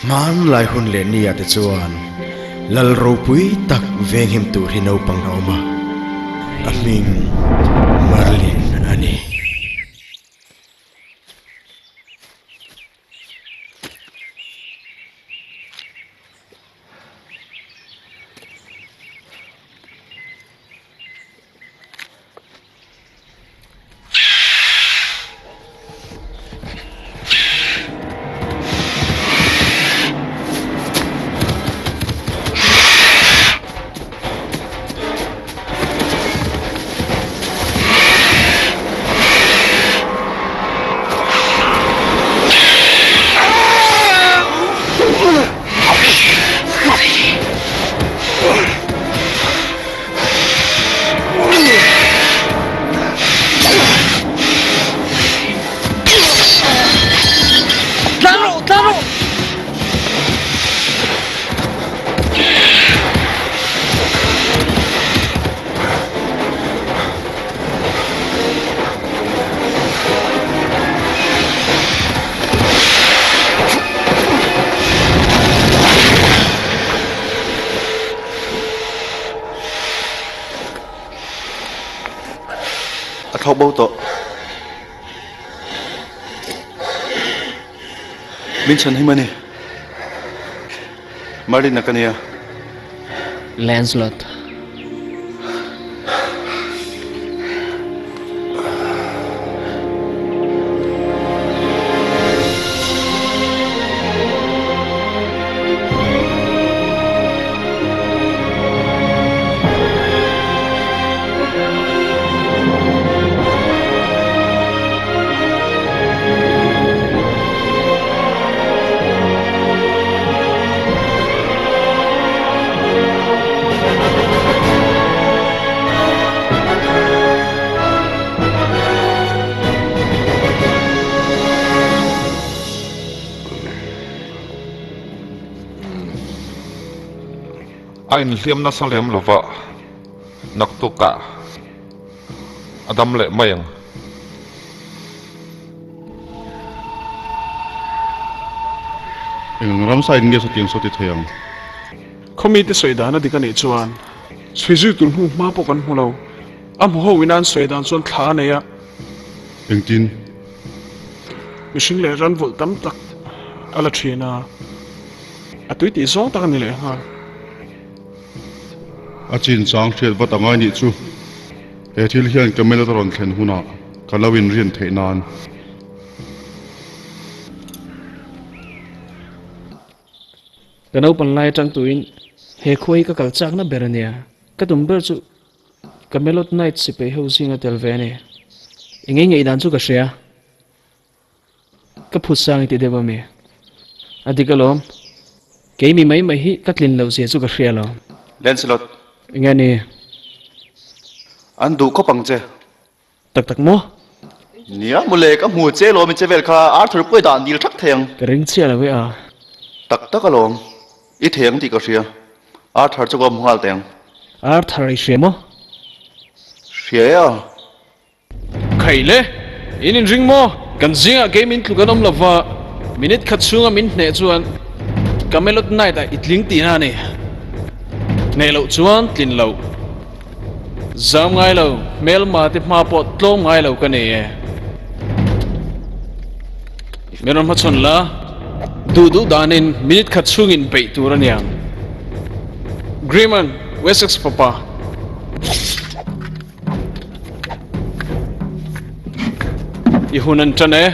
Hmanlai hun leh ni ah te chuan Lal ropui tak venghim tur hi naupang a awm a, a hming Merlin a ni. Tlan rawh, tlan rawh! A thlawk bo tawh. Min chhan him a ni. Merlin a ka nia. Lancelot. A inhliam nasa lem lova naktukah a dam leh mai ang. Eng ramsa in nge sawtiang saw ti thei ang? Khawmite sawi dan a dik a nih chuan chhui zui tur hnu hma pawh kan hmu lo. A hmu ho ina an sawi dan chuan thla a nei a. Engtin? Mihring leh ran vulh tam tak a la thin a, a tui tih zawng tak a ni leh nghal. A chinchang hriat vat a ngai nih chu. He thil hian Camelot a rawn thlen hunah ka lo inrin theih nan. Ka naupan lai atang tuin he khua hi ka kal chakna ber a nia. Ka tum ber chu Camelot Knight sipai ho zinga tel ve a ni. Engei ngaihdan chu ka hria. Ka phut sang i ti deuh a mi? A dik alawm. Kei mi mai mai hi ka tlin loh zia chu ka hria lo. Lancelot. Enge ni? An duh khawp ang che. Tak tak maw? Nia mawle, ka hmu che lawm i che vel kha Arthur pawh i dah dil thak thei ang. Ka ring chiah lo e a. Tak tak alawm. I thei ang tih ka hria. Arthur chu ka hmu nghal teh ang. Arthur i hria maw? Hria e a. Khaih le, in inring maw? Kan zingah kei min tluk an awm lova, minute khat chhunga min hneh chuan Camelot Night ah i tling tihna a ni. Hneh loh chuan tlin loh. Zam ngai lo, hmelma te hma pawh tlawm ngai lo ka nei e. Min rawn hmachhawn la, duh duh danin minute khat chhungin beih tur a niang. Grimman, Wessex fapa. I hun an ṭan e.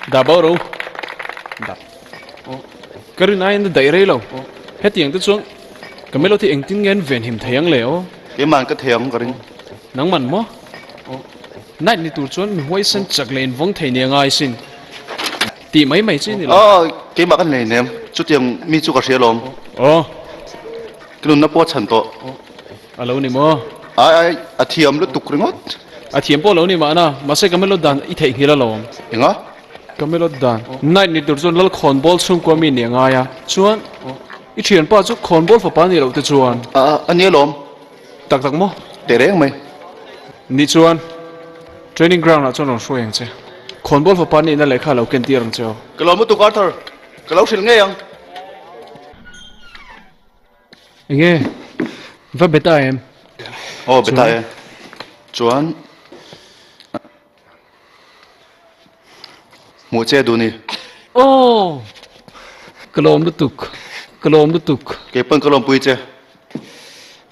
Dah bo ro. Dah. Ka rin aiin a daih rei lo. Hetiang te chuan Ka melot hi engtin nge an venhim thei ang le aw? Keimah ka thei ang ka ring. Nangman maw? Night ni tur chuan mi huaisen chak leh invawng thei ni a ngai sin. Tih mai mai chi ni lo. Aw, keimah ka nei nem. Chutiang mi chu ka hria lawm. Aw. Ka nunna pawh a chhan tawh. A lo ni maw? Ai ai, a thiam lutuk ringawt. A thiam pawh a lo ni mahna, mahse ka melot dan i theihnghilh alawm. Enga? Camelot dan. Knight ni tur chuan Lal khawnbawl chhungkua mi nih a ngai a. Chuan i thianpa chu khawnbawl fapa nih loh te chuan. A a nia lawm. Tak tak maw? Teh reng mai. Nih chuan training ground ah chuan rawn hruai ang che. Khawnbawl fapa nihna lehkha lo ken tir ang che aw. Ka lawm lutuk Arthur. Ka lo hrilh ngei ang. Enge? Va be ta em? Aw be ta e. Chuan hmuh che duh ni. Aw! Ka lawm lutuk. Ka lawm lutuk. Kei pawn ka lawmpui che.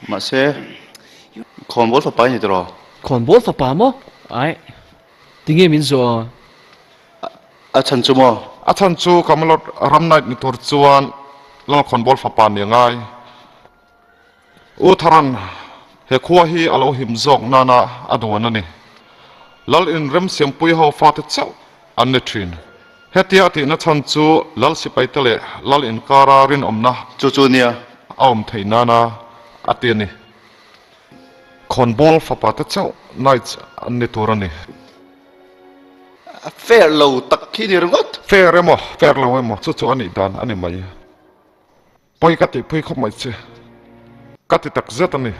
Mahse khawnbawl fapa i ni tiraw? Khawnbawl fapa maw? Aih. Tinge min zawh a? A chhan chu maw? A chhan chu Camelot ram night ni tur chuan Lalkhawnbawl fapa ni a ngai. U Tharan he khua hi a lo him zawk nana a duan a ni. Lal in remsiampui ho fate chauh an ni thin. Hetia a tihna chhan chu Lal sipaite leh Lal inkara rinawmna Chu chu nia. a awm theih nana a ti a ni. Khawnbawl fapa te chauh Knights an ni tur a ni. A fair lo tak khi ni ringawt. Fair emaw, fair lo emaw chu chu a nih dan a ni mai. Pawi ka tihpui khawp mai che. Ka ti tak zet a ni.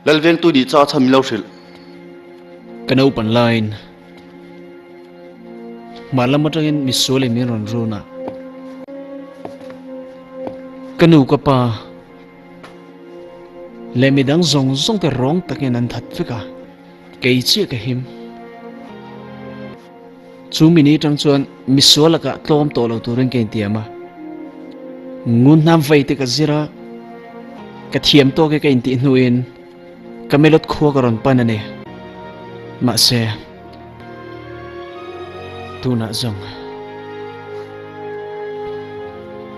Lalvengtu nih cha chhan min lo hrilh. Ka naupan laiin hmar lam atangin misual in min rawn run a, ka nu ka pa leh midang zawng zawng te rawng takin an that vek a, kei chiah ka him. Chu mini atang chuan misual lakah tlawm tawh lo turin ka intiam a, ngun hnam vei te ka zir a, ka thiam tawk e ka intih hnuin Camelot khua ka rawn pan a ni. Mahse, tunah zawng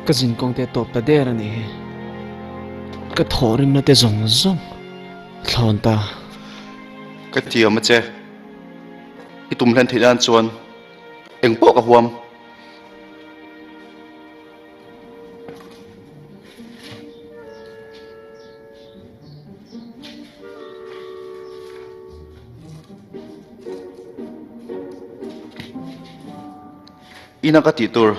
ka zinkawng te a tawp ta der a nih hi. Ka thawhrimna te zawng zawng thlawn ta. Ka thiam a che. I tum hlen theih nan chuan eng pawh ka huam. Ina ka tih tur.